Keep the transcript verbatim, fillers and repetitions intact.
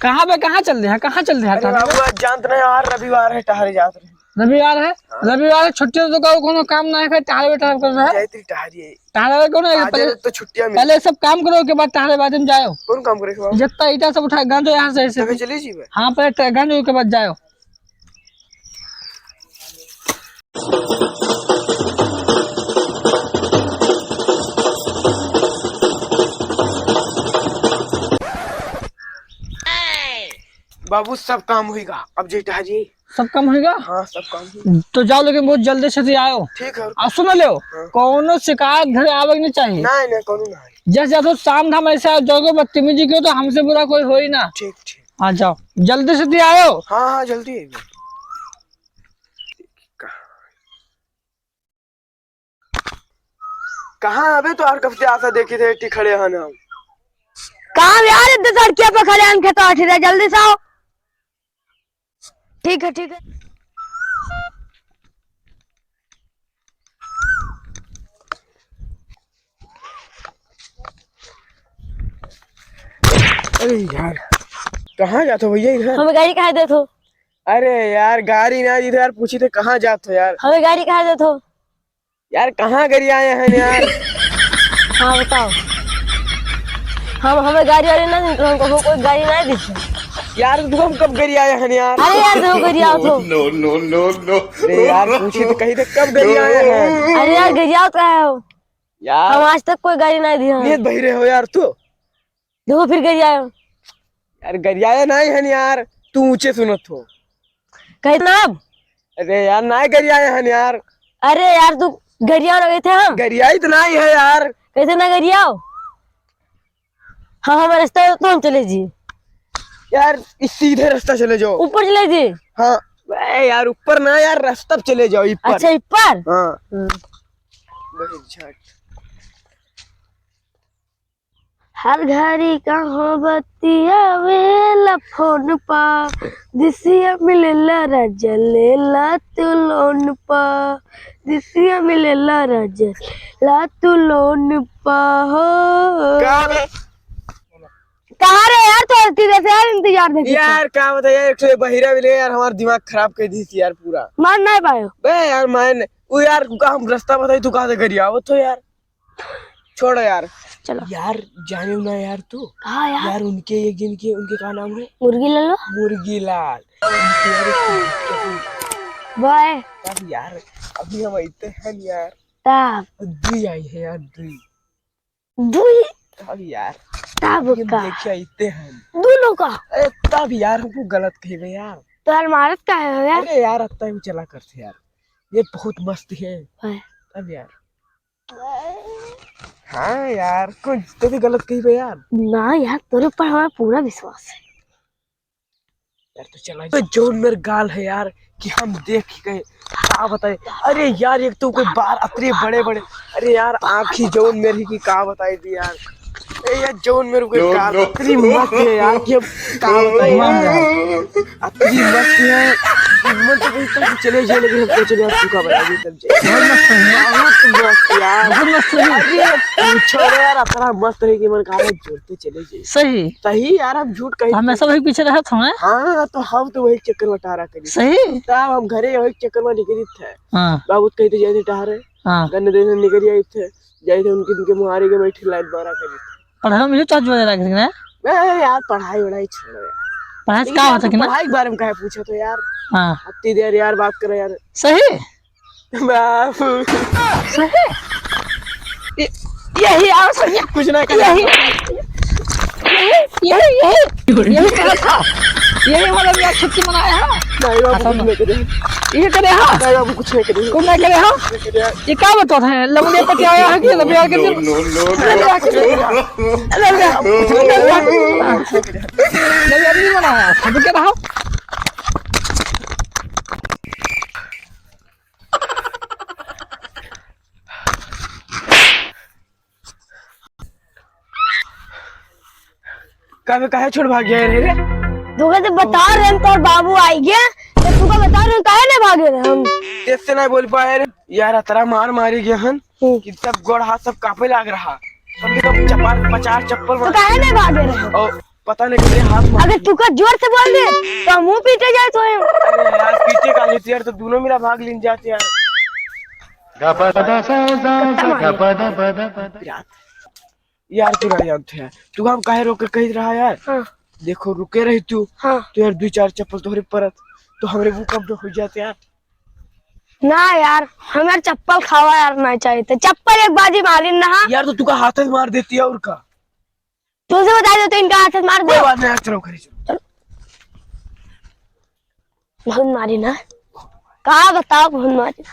कहाँ बे, कहाँ चल रहे हैं, कहाँ चल रहे हैं अरे टहरे? बाबू, आज जानत नहीं यार, रविवार है, टहरे जात रहे। रविवार है? हाँ। रविवार है, छुट्टी तो का कोनो काम ना है, खाली टहरे बैठा कर रहा है। जाइत रही टहरे। टहरे कौन है? आज पहले, तो छुट्टियाँ मिली। पहले सब काम करो, के बाद टहरे बाद में जाओ। कौन काम करे के बाद? जितना ईटा सब उठा, गांजो यहाँ से, ऐसे। तो फिर चले जी बे। हाँ, पहले ट-, गांजो के बाद जाओ। बाबू, सब काम होइगा, अब जे टहरी। सब काम होइगा? हाँ, सब काम होइगा। तो जाओ, लेकिन बहुत जल्दी से आयो। ठीक है। आ सुन लेओ, हाँ। कौनो शिकायत घरे आवे के नहीं चाहिए। नहीं, नहीं, कौनो नहीं। जैसे जातो शाम धाम ऐसे आओ, जाओगे बदतमीजी कियो तो हमसे बुरा कोई होई ना। ठीक, ठीक। हाँ, जाओ, जल्दी से आयो। हाँ, हाँ, जल्दी आइबे। कहाँ अबे तो हर कब से आशा देखी थे, एटी खड़े हन हम। कहाँ यार, इतने सड़किया पे खड़े हन, खेत आठ रहे, जल्दी से आओ। ठीक है, ठीक है। अरे यार, कहाँ जात हो भैया इधर? हमें गाड़ी कहाँ देत हो? अरे यार, गाड़ी ना दी थे यार, पूछी थे कहाँ जात हो यार? हमें गाड़ी कहाँ देत हो? यार, कहाँ गरियाए हैं यार? हाँ, बताओ। हम, हमें गाड़ी वाड़ी ना दी, तो हमको कोई गाड़ी ना दी। यार, तू हम कब गरियाए हैं यार? अरे यार, तू गरियाओ तो। No, no, no, no। अरे यार, पूछी तो कही थे कब गरियाए हैं? अरे यार, गरियाओ तो है हो। यार। हम आज तक कोई गाड़ी ना दी है। ये बहिरे हो यार तू। देखो, फिर गरियाओ। यार, गरियाए नहीं है यार, तू ऊंचे सुनत हो। कहे ना अब। अरे यार, ना गरियाए हन यार। अरे यार, तू गरियाओ ना कहे थे हम। गरियाई तो नहीं है यार। कहे थे ना गरियाओ। हाँ, हमारा रास्ता तो हम चले जी। यार, इस सीधे रास्ता चले जाओ। ऊपर चले जी। हाँ। ए यार, ऊपर ना यार, रास्ता पे चले जाओ, ऊपर। अच्छा, ऊपर? हाँ। हम्म। बहिर झट। हर घड़ी कहाँ बतियावेला फोन पा, दिसिया मिलेला राजा लेला तू लोन पा, दिसिया मिलेला राजा ला तू लोन पा हो। का रे? कहाँ रे यार, तो इतनी देर से यार इंतजार देखे यार, का बताइए यार, एक तो ये बहिरा भी ले यार, हमारा दिमाग खराब कर दी थी यार पूरा। मान नहीं पायो। बे यार, मान, वो यार, का हम रास्ता बताई, तू कहाँ से गरियावत हो यार? छोड़ो यार। चलो। यार, जाने ना यार तू। हाँ यार। यार, उनके एक दिन के, उनके का नाम है? मुर्गी लाल। मुर्गी लाल। उनके यार एक बाय। तब यार, अभी हम आते हैं यार। तब। दुई आई है यार, दुई। दुई। तब यार। तब अभी हम का? देखे आते हैं। दोनों का? अरे, तब यार, हमको गलत कहे यार। तो यार, मारत का है यार? अरे यार, अब तो हम चला करते यार। ये बहुत मस्त है। बाय। तब यार। हाँ यार, कौन तो भी गलत कही बे यार। ना यार, तोरे ऊपर हमारा पूरा विश्वास है। यार तो चला, तो जौन मेरे गाल है यार कि हम देख के का बताए। अरे यार, एक तो कोई बार अतरे बड़े बड़े, अरे यार, आँखी जौन मेरी की का बताई दी यार। ए यार, जौन मेरे को नो, कार नो। अतरी मस्त है यार कि हम का बताई मान यार। जा। अतरी मस्त है कि मन तो कहीं तक चले जाए, लेकिन हम तो चले यार, तू का बताई तब जाए। बहुत मस्त है यार। बहुत मस्त यार। बहुत मस्त है। अरे पूछो ना यार, अतरा मस्त है कि मन कहा जोड़ते चले जाए। सही। सही यार, हम झूठ कहीं हमेशा वही पीछे रहत हमें। हाँ, तो हम तो वही चक्कर में टारा करी। सही। तब हम घरे वही चक्कर में निकली थे। हाँ। बाबू कहीं तो जाए थे टहरे। हाँ। गन्ने देने निकल जाए थे। जाए थे उनके, उनके मुहारे के बैठे लाइट बारा करी। पढ़ाई में भी तो जुड़े रख देना। ए, यार, पढ़ाई वढ़ाई छोड़ो यार। पढ़ाई से लेकिन का यार, होता कि ना? पढ़ाई के बारे में काहे पूछे तो यार? हाँ। अत्ती देर यार बात करो यार। सही? बाबू। सही? ये, यही आओ सही। कुछ ना करे। यही, यही, यही, यही, यही करा था। यही वाला भी आज छुट्टी मनाया है। नहीं बाबू, खत्म। कुछ नहीं करे। ये करे हाँ? नहीं बाबू, कुछ नहीं करे। कुछ नहीं करे हाँ? नहीं करे। ये का बता रहे हैं? लवंडिया पटियाया है कि लवंडिया के दिन? No, no, no, no। लवंडिया के दिन। लवंडिया। लवंडिया। लवंडिया नहीं बनाया। अब क्या रहा? का बे, काहे छोड़ भाग गया रे? तू कहते बता रहे हैं, तोर बाबू आई गया, तो तू का बता रहे हैं, काहे नहीं भागे रहे हम? तेज से नहीं बोल पाए रे। यार, अतरा मार मारी गया हन हम्म। कि सब गोड़ हाथ सब कांपे लाग रहा। कम से कम चपार, पचास चप्पल तो मार। काहे नहीं भागे रहे? और पता नहीं कैसे हाथ मार अगर तू का जोर से बोल दे, तो हम मुंह पीटे जाए तो है। अरे यार, पीटे का लेते यार, तो दोनों मिला भाग लीन जाते यार। यार, यार, तू ना जानते हैं, तू हम काहे रोक के कही रहा यार? हाँ। देखो, रुके रही तू, हाँ। तो यार, दो चार चप्पल तोहरे परत, तो हमरे वो कब हो जाते यार। ना यार, हमार चप्पल खावा यार, ना चाहिए तो चप्पल एक बाजी मारी ना। यार, तो तू का हाथ से मार देती है और का? तुझे बता दो तो इनका हाथ से मार दो। कोई बात नहीं यार, चलो घरे चलो। बहुत मारी ना, का बताओ, बहुत मारी।